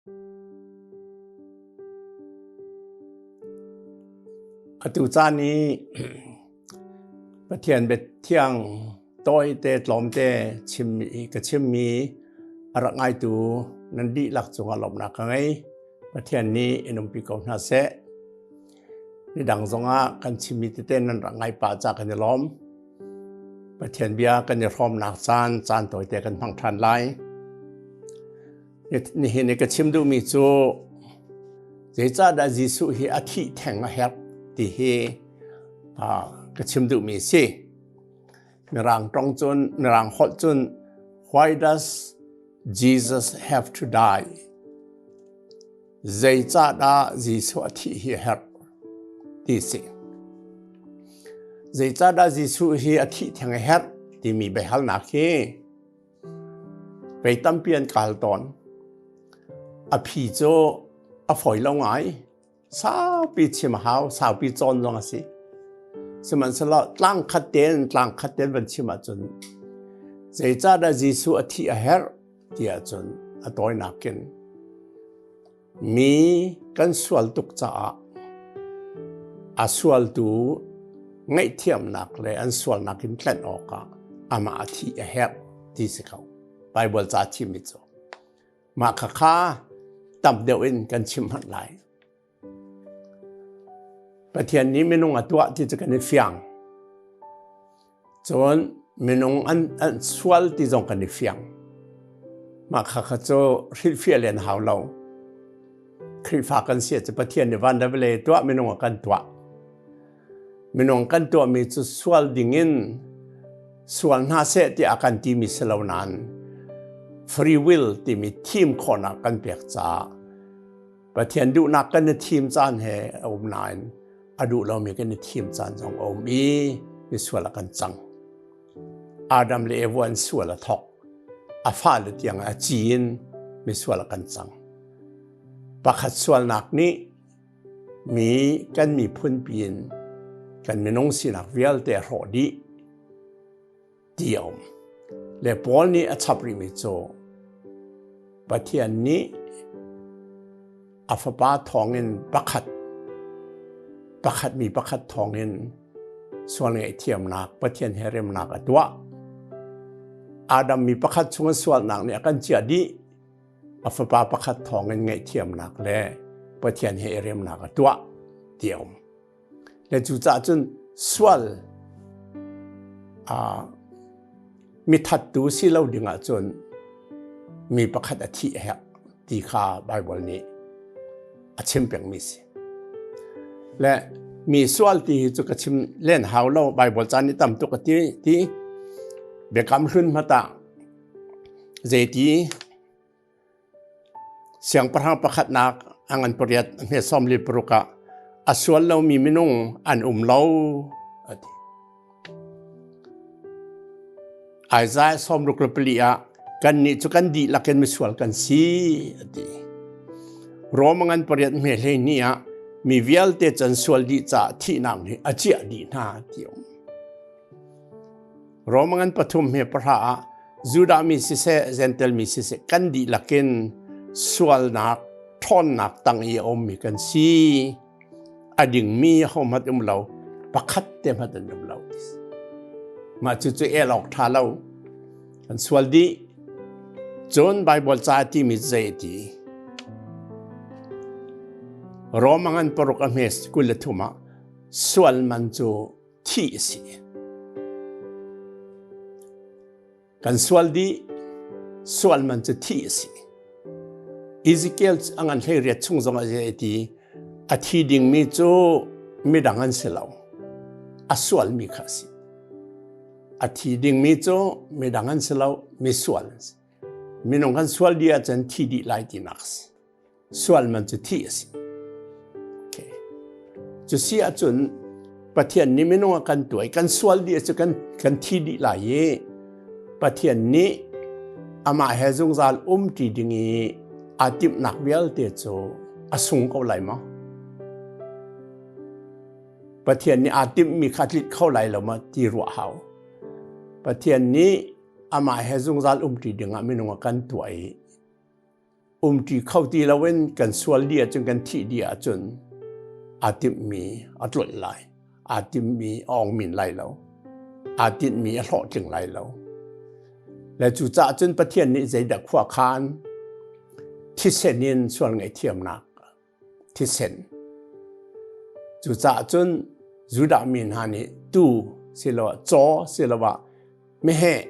Atu caan i Pathian biathiang tawite tlawmte chimmi ka chimmi a rak ngaitu nan dihlak cungah lawmhnak ka ngei. Pathian nih in umpi ko hna seh. Nidang zongah kan chimmi tete nan rak ngai pah ca kan i lawm. Pathian bia kan i hrawmnak caan caan tawite kan hmang ṭhan lai. Nihin i ka chim duhmi cu zeicahdah Jesuh hi a thih theng a herh ti hi ka chim duhmi a si. Mirang tong cun, Mirang holh cun why does Jesus have to die? Zeicahdah Jesuh a thih hi a herh ti si. Zeicahdah Jesuh hi a thih theng a herh timi biahalnak hi Vei tampi an kal tawn. A phi cu a fawi lo ngai. Saupi chim a hau, saupi cawn zong a si. Sihmanhsehlaw tlang khat tein tlang khat tein van chim ahcun zeicahdah Jesuh a thih a herh ti ahcun a tawinak in Mi kan sual tuk caah a sualtu ngaihthiamnak le an sualnak in tlenh awkah amah a thih a herh ti si ko. Baibal ca thimmi cu. Mah khakha tam deuh in kan chim hmanh lai. Pathian nih minung a tuah ti cu kan i fiang. Cun minung an, an sual ti zong kan i fiang. Mah kha kha cu hrilhfiah len hau lo. Khrihfa kan si cu Pathian nih van le vawlei tuah minung a kan tuah. Minung kan tuahmi cu sual dingin sual hna seh tiah a kan timi si lo nain free will timi thim khawhnak kan pek caah Pathian duhnak kan i thim caan he a um nain a duh lomi kan i thim caan zong a um i misual a kan cang. Adam le Eva an sual a thok. A fale tiang a ci in misual a kan cang. Pakhat sualnak nih mi kan miphun piin kan minung sinak vialte a hrawh dih. Ti a um. Le Paul nih a chap rihmi cu Pathian nih a fapa thawngin pakhat pakhat mi pakhat thawngin sual ngaihthiamnak Pathian he remnak a tuah. Adam mi pakhat chung sualnak nih a kan chiah dih. A fapa pakhat thawngin ngaihthiamnak le Pathian he remnak a tuah ti a um. Le cucaah cun sual mithattu si lo ding ahcun mi pakhat a thih a herh ti kha Baibal nih a chim pengmi si. Le mi sual ti hi cu ka chim len hau lo Baibal caan i tam tuk a ti ti biakam hlun hmata zeiti Siangpahrang pakhatnak a ngan pariat hme 46 ah a sual lomi minung an um lo a ti. Isaiah 64 ah kannih cu kan dihlak in misual kan si a ti. Rom ngan pariat hme 12 ah mi vialte can sual dih caah thihnak nih a ciah dih hna ti um. Rom ngan pathum he pahra ah Judah mi siseh, Gentel mi siseh, kan dihlak in sualnak ṭhawnnak tang i a ummi kan si. A dingmi hohmanh um lo, pakhat te hmanh an um lo. Mah cu cu el awk ṭha lo. Kan sual dih. Cun Baibal ca timi zei a ti? Rom ngan paruk a hme 23 ah sual man cu thih a si. Kan sual dih, sual man cu thih a si. Ezekiel a ngan hlei riat chung zong a ti, a thi dingmi cu midang an si lo, a sualmi kha a si. A thi dingmi cu midang an si lo, misual an si. Minung kan sual dih ahcun thi dih lai tinak a si. Sual man cu thih a si. Okay. Cu si ahcun Pathian nih minung a kan tuai kan sual dih cu kan kan thi dih lai i Pathian nih amah he zungzal um ṭi ding i aa timhnak vialte cu a sung ko lai maw? Pathian nih aa timhmi kha tlit kho lai lo ma ti ruah hau. Pathian nih amah he zungzal um ṭi ding ah minung a kan tuah i. Umṭi kho ti loin kan sual dih ahcun kan thih dih ahcun aa timhmi a tlolh lai. Aa timhmi a ongmin lai lo. Aa tinhmi a hlawhtling lai lo. Le cucaah cun Pathian nih zeidah khua khan thisen in sual ngaihthiamnak thisen. Cucaah cun Judah mi hna nih tuu siloah caw siloah meheh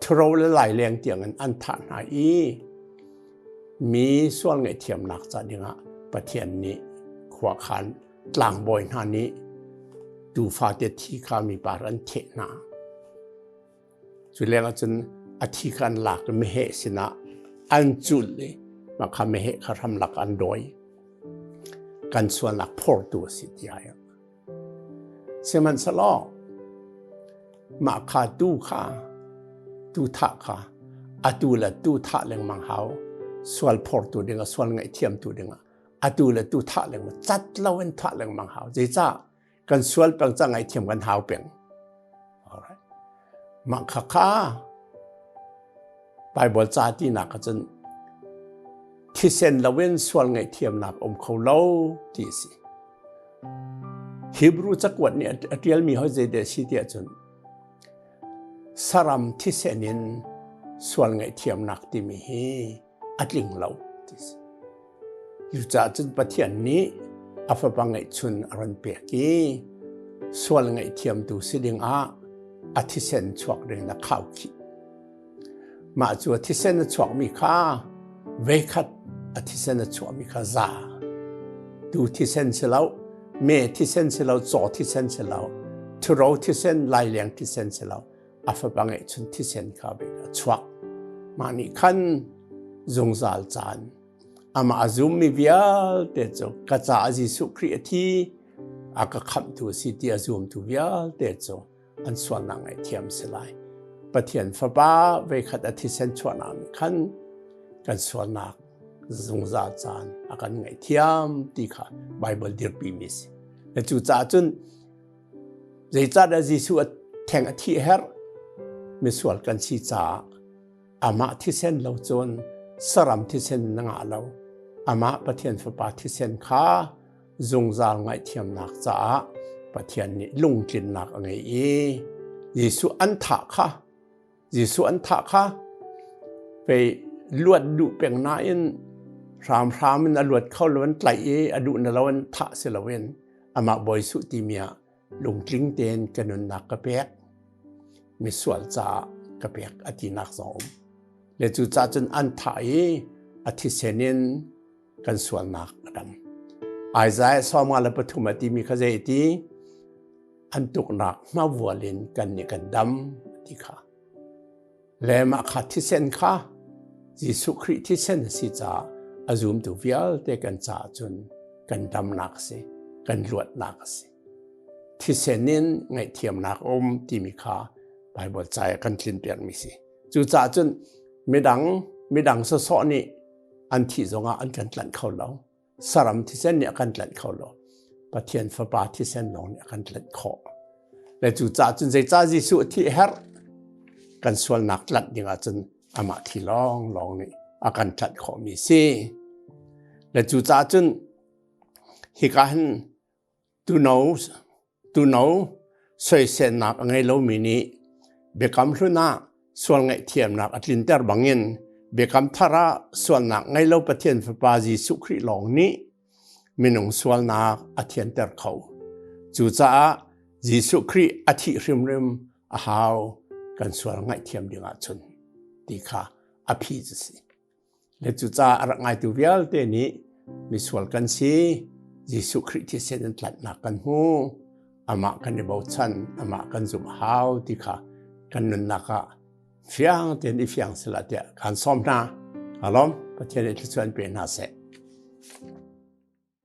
thuro le laileng tiangin an thah hna i mi sual ngaihthiamnak ca dingah Pathian nih khuakhan tlangbawi hna nih tuufate thi kha mipa an theh hna. Cu lengah cun a thi kha an lak i meheh sinah an culh i mah kha meheh kha hramlak an dawi. Kan sualnak phortu a si tiah. Sihmanhsehlaw mah kha tu kha tu thah kha atu le tu thah lengmang hau sual phortu dingah sual ngaihthiamtu dingah atu le tu thah lengmang cat loin thah lengmang hau zeicah kan sual peng ca ngaihthiam kan hau peng. Alright. Mah kha kha Bible ca tinak ahcun thisen loin sual ngaihthiamnak um kho lo ti a si. Hebrew cakuat nih a ṭialmi hoi zeidah a si tiah cun saram thisen in sual ngaihthiamnak timi hi a tling lo ti si. Cucaah cun Pathian nih a fapa ngeihchun a ron pek i sual ngaihthiamtu si dingah a thisen chuak ding a khaukhih. Mah cu a thisen a chuakmi kha veikhat a thisen a chuahmi kha za. Tu thisen si lo, me thisen si lo, caw thisen si lo, thuro thisen, laileng thisen si lo, a fapa ngeihchun thisen kha a chuak. Mah nih khan zungzal caan amah a zummi vialte cu ka caah Jesuh Khrih a thi a ka khamhtu a si ti a zumtu vialte cu an sualnak ngaihthiam si lai. Pathian Fapa veikhat a thisen chuahnak nih khan kan sualnak zungzal caan a kan ngaihthiam ti kha Baibal dirpi mi si. Le cucaah cun Zeicahdah Jesuh a theng a thih herh? Misual kan si caah amah thisen lo cun saram thisen na ngah lo. Amah Pathian Fapa thisen kha zungzal ngaihthiamnak caah Pathian nih lungtlinnak a ngei i Jesuh an thah kha Jesuh an thah kha pei luat duh peng nain hramhram in a luat kho lo an tlaih i a duh na lo an thah si loin amah Bawi Suh timi ah lungtling tein ka nunnak ka pek misual caah ka pek a tinak zong um le cu ca cun an thah i a thisen in kan sualnak a dam Isaiah 53 a timi kha zei ti an tuknak hmavual in kan nih kan dam ti kha le mah kha thisen kha Jesuh Khrih thisen a si caah a zumtu vialte kan caah cun kan damnak a si kan luatnak a si thisen in ngaihthiamnak a um timi kha Bible ca ah kan tlinpiakmi si cucaah cun midang midang sawsawh nih an thih zongah an kan tlanh kho lo Saram thisen nih a kan tlanh kho lo. Pathian Fapa thisen lawng nih a kan tlanh khawh. Le cucaah cun zeicah Jesuh a thih herh? Kan sualnak tlanh ding ahcun amah thi lawng lawng nih a kan tlanh khawhmi si. Le cucaah cun hika hin tuno Tuno soiselnak a ngei lomi nih Biakam Hlun ah sual ngaihthiamnak a tlinter bangin Biakam Thar ah sualnak ngei lo Pathian Fapa Jesuh Khrih lawng nih minung sualnak a thianter kho. Cucaah Jesuh Khrih a thih hrimhrim a hau kan sual ngaihthiam ding ahcun ti kha a phi cu si. Le cucaah a rak ngaitu vialte nih misual kan si, Jesuh Khrih thisen in tlanhnak kan hmu, amah kan i bochan, amah kan zumh a hau ti kha kan nunnak ah fiang tein i fiang sehla tiah kaan sawm hna. Alom, Pathian nih thluachuah in pe hna seh.